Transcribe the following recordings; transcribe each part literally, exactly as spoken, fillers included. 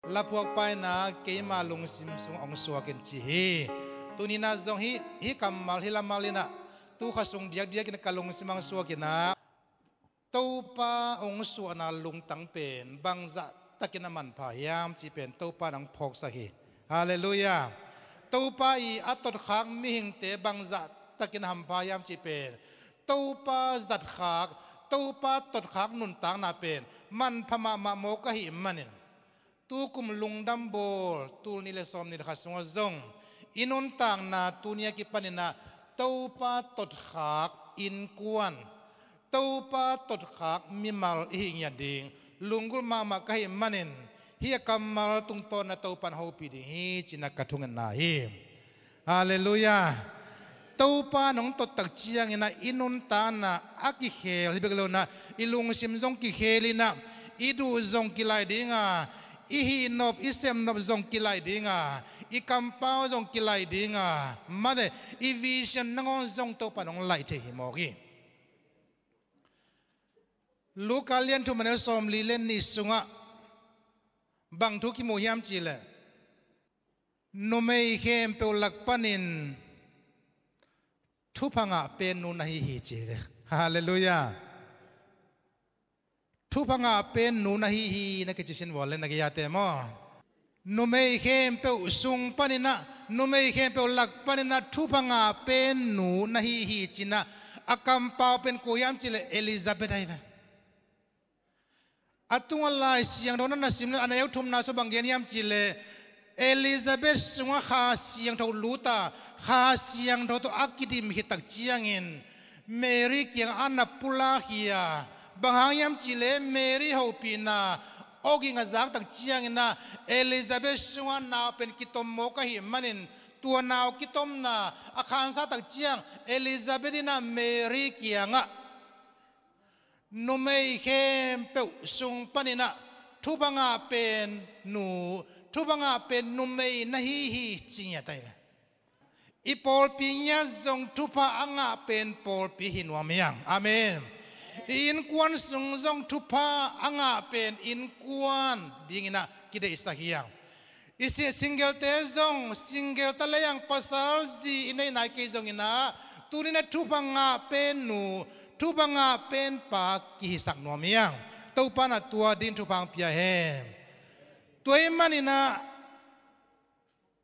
Laphuakpa in ah keima lungsim sung hong suak in ci hi. Tuni in ah zong hih, hih kammal, hih lamal in ah tu kha sung diakdiak in ka lungsim hong suak in ah, Topa hong suahna lungtang pen bangzah takin a manpha hiam cih pen Topa in hong phawksak hi. Halleluiah. Topa i a totkhak mihingte bangzah takin a hampha hiam cih pen Topa zatkhak, Topa totkhak nuntakna pen manpha mahmah mawk ahih manin, tukum lungdam bawl tul nih le sawmnih le khat sungah zong i nuntakna tuni a kipan in ah Topa totkhak innkuan, Topa totkhak mimal i hih ngiat ding lunggulh mahmah ka hih manin, hih a kammal tungtawn in ah Topa in hopih ding hi ci-in ah ka thungetna hi. Halleluiah. Topa in hong tot tak ciangin ah i nuntakna a kikhel hi bek lo in ah, i lungsim zong kikhel in ah, i duh zong kilai ding a, i hihnop, i sepnop zong kilai ding a, i kampau zong kilai ding a, mate, i vision nangawn zong Topa in hong laih thei hi mawk hi. Luka lian thum a neu sawmli le nih sungah bang thu kimu hiam cih leh, numei khempeuh lak panin thupha ngah pen nu na hi hi ci ve. Halleluiah. Thupha ngah pen nu na hi hi na kici sin vual le na gei-ate maw? Numei khempeuh sung panin ah, numei khempeuh lak panin ah thupha ngah pen nu na hi hi ci-in ah, a kampau pen kua hiam cih leh Elizabeth ahi ve. A tungah Lai Siangtho na na sim le a neu thumna sung bang gen hiam cih leh, Elizabeth sungah Kha Siangtho lut a, Kha Siangtho tawh a kidim khit tak ciangin Mary kiangah a na pulak hi a, bang hang hiam cih leh Mary hopihna awging a zak tak ciangin ah Elizabeth sungah nau pen kitom mawk ahih manin, tua nau kitomna a khansa tak ciang Elizabeth in ah Mary kiangah, numei khempeuh sung panin ah thupha ngah pen nu, thupha ngah pen numei na hi hi ci ngiat ahi ve. I pawlpi ngiat zong thupha a ngah pen pawlpi hi nuam hi hang. Amen. I innkuan sung zong thupha a ngah pen innkuan dingin ah kideihsak hi hang. I si-, single-te zong single ta lei hang, pasal zi i neih nai kei zongin ah, tuni in ah thupha ngah pen nu, thupha ngah pen pa kihisak nuam hi hang. Topa in ah tua ding thupha hong pia hen. Tua ahih manin ah,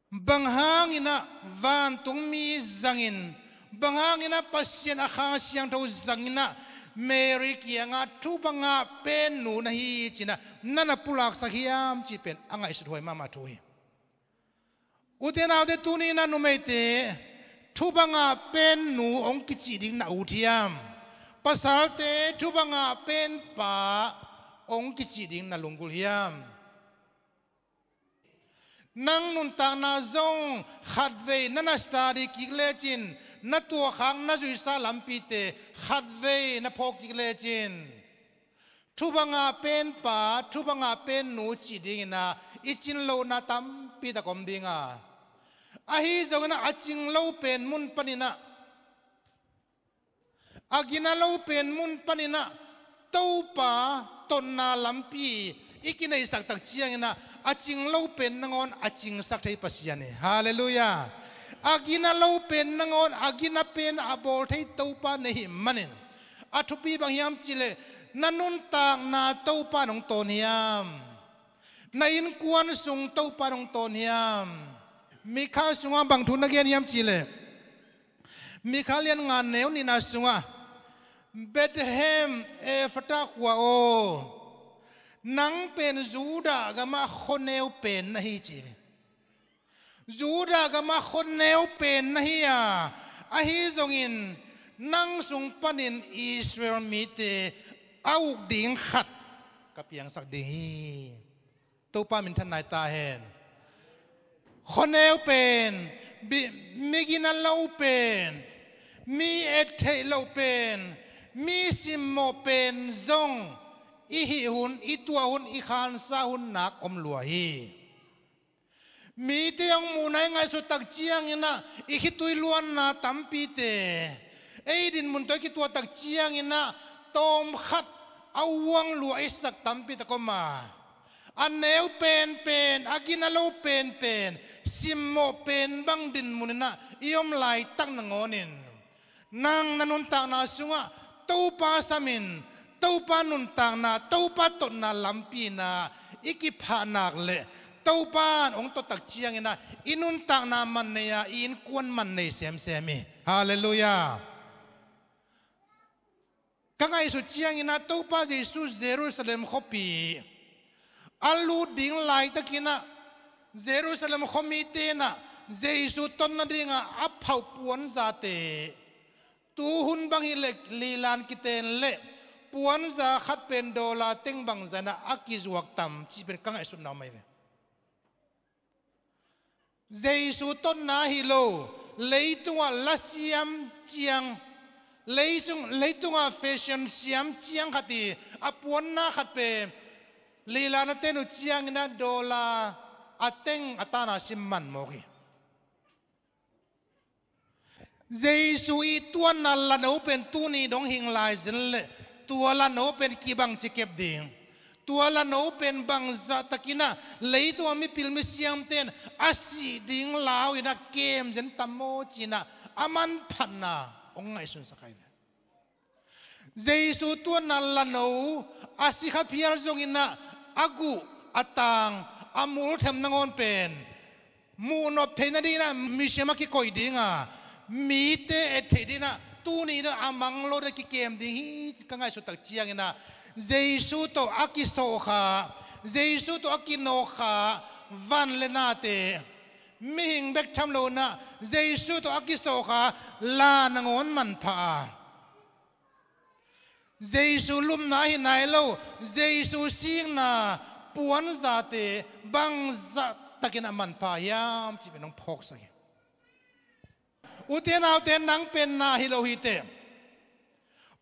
bang hangin ah vantungmi zangin, bang hangin ah Pasian a Kha Siangtho zangin ah Mary kiangah thupha ngah pen nu na hi hi ci-in ah na na pulaksak hiam cih pen a ngaihsut huai mahmah thu hi. Ute naute, tuni in ah numeite thupha ngah pen nu hong kicih ding na ut hiam? Pasalte thupha ngah pen pa hong kicih ding na lunggulh hiam? Nang nuntakna zong khatvei na na study kik lecin, na tuahkhak na zuihsa lampite khatvei na phawk kik lecin, thupha ngah pen pa, thupha ngah pen nu cih dingin ah i cin lohna tampi tak om ding a, ahi zongin ah a cing lo pen mun panin ah, a gina lo pen mun panin ah Topa totna lampi i kineihsak tak ciangin ah, a cing lo pen nangawn a cingsak thei Pasian hi. Halleluiah. A gina lo pen nangawn a gina pen a bawl thei Topa na hih manin, a thupi bang hiam cih leh, na nuntakna Topa in hong tawn hiam? Na innkuan sung Topa in hong tawn hiam? Mikha sungah bang thu na gen hiam cih leh, Mikha lian nga neu nihna sungah, Bethlehem Efratha khua aw, nang pen Judah gamah khuaneu pen na hi ci hi. Judah gamah khuaneu pen na hi a, ahi zongin nang sung panin Israel mite a uk ding khat ka piangsak ding hi. Topa minthanna hi ta hen. Khuaneu pen, bi-, mi gina lo pen, mi et theih loh pen, mi simmawh pen zong i hih hun, i tuah hun, i khansa hun nak om lua hi. Mite hong muhna i ngaihsut tak ciangin ah i khitui luanna tampite, ei dinmun tawh i kituah tak ciangin ah tawmkhat a uang lua i sak tampi tak om a, a neu penpen Kina lo penpen, simmawh pen bang dinmun inah i om laitak nangawnin, nang na nuntakna sungah Topa samin, Topa nuntakna, Topa totna lampi inah i kiphah nak leh Topa in hong tawh tak cianginah i nuntakna man nei a, i innkuan man nei semsem hi. Halleluiah. Ka ngaihsut cianginah Topa Jesu Jerusalem khuapi a lut ding laitakinah Jerusalem khuamite inah Jesu ton nadinga a phauh puanzate, tuhun bang hileh lilan kiten leh puanza khat pen dollar teng bangzah inah a kizuak tam cih pen ka ngaihsutna om ahi ve. Jesu tonna hi lo, leitungah lasiam ciang, leisung, leitungah fashion siam ciang khat hi, a puanna khat pen lilan a ten uh cianginah dollar a teng a tana sim man mawk hi. Jesu i tuanna lano pen tuni dong hing lai zen leh tua lano pen kibangci kep ding, tua lano pen bangzah takinah leitung a mipil misiamte in a sih ding lau inah kem zen tam maw cinah a manphatna hong ngaihsunsak ahi ve. Jesu tuanna lano a sikha phial zonginah a guh, a tang, a multhem nangawn pen muhnop theih nadinginah museum a kikoih dinga, mite et theih dinginah tuni inah a mang lo ding a kikem ding hi ka ngaihsut tak cianginah Jesu tawh a kisawhkha, Jesu tawh a kinawkkha van le nate, mihing bek tham lo inah Jesu tawh a kisawhkha la nangawn manpha a, Jesu lupna ahi nai lo, Jesu sikna puanzate bangzah takin a manpha hiam cih pen hong phawksak hi. Ute naute, nang pen na hi lo hi teh.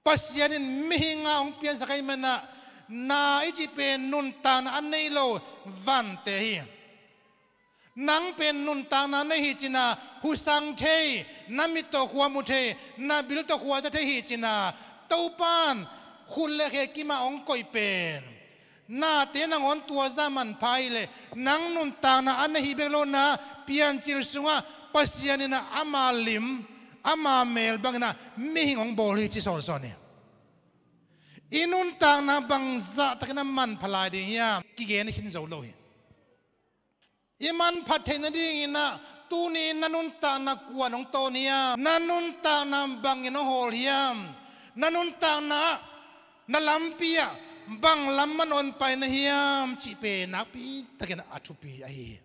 Pasian in mihing a hong piansak ahih manah na i cih pen nuntakna a nei lo vante hi. Nang pen nuntakna nei hi cinah husang thei, na mit tawh khua mu thei, na bil tawh khua za thei hi cinah Topa in khut le khe kimah hong koih pen nate nangawn tua zah manpha hi leh nang nuntakna a nei hi bek lo inah piancil sungah Pasian inah ama lim, ama mel banginah mihing hong bawl hi ci sawnsawn hi. I nuntakna bangzah takin a manpha lai ding hiam? Kigen khin zo lo hi. I manphat theih nadinginah tuni na nuntakna kua'n hong tawn hiam? Na nuntakna bangin hong hawl hiam? Na nuntakna ah, na lampi ah bang lam man hong pai na hiam cih pen nakpi takin a thupi ahi hi.